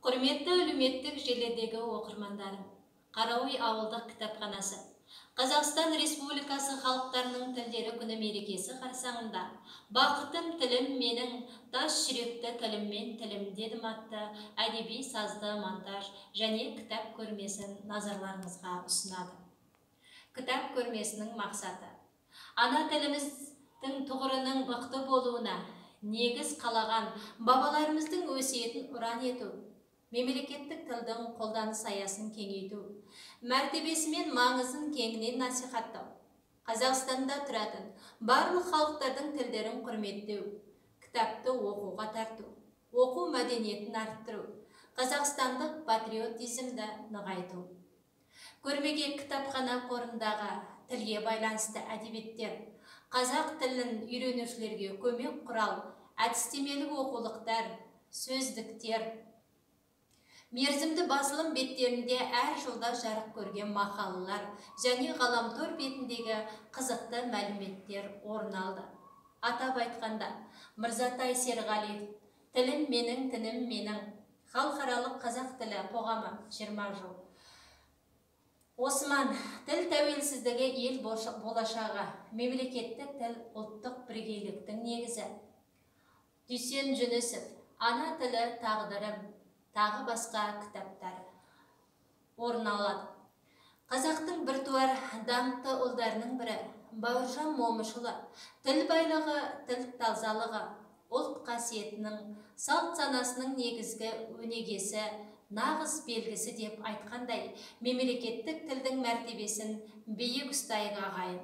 Құрметті әлеуметтік желідегі оқырмандарым, Қараой ауылдық кітапханасы Қазақстан Республикасы халықтарының тілдері күні мерекесі қарсаңында «Бақытым тілім менің, тас жүректі тіліммен тілімдедім» атты әдеби сазды монтаж және кітап көрмесін назарларыңызға ұсынады. Кітап көрмесінің мақсаты: ана тіліміздің тұғырының мықты болуына негіз қалаған бабаларымыздың өсиетін ұран ету, мемлекеттік тілдің қолданыс аясын кеңейту, мәртебесі мен маңызын кеңінен насихаттау, Қазақстанда тұратын барлық халықтардың тілдерін құрметтеу, кітапты оқуға тарту, оқу мәдениетін арттыру, қазақстандық патриотизмді нығайту. Көрмеге кітапхана қорындағы тілге байланысты әдебиеттер, қазақ тілін үйренушілерге көмек құрал, әдістемелік оқулықтар, сөздіктер, мерзімді басылым беттерінде әр жылда жарық көрген мақалалар және ғаламтор бетіндегі қызықты мәліметтер орын алды. Атап айтқанда, Мырзатай Серғалиев «Тілім менің, тінім менің», Халықаралық қазақ тілі қоғамы 20 жыл. Осман «Тіл тәуелсіздігі — ел болашағы», мемлекеттік тіл — ұлттық бірегейліктің негізі. Дүйсен Жүнісов «Ана тілі — тағдырым», тағы басқа кітаптар орын алады. Қазақтың біртуар даңқты ұлдарының бірі Бауыржан Момышұлы «Тіл байлығы, тіл тазалығы — ұлт қасиетінің, салт санасының негізгі өнегесі, нағыз белгісі» деп айтқандай, мемлекеттік тілдің мәртебесін биік ұстайық, ағайын.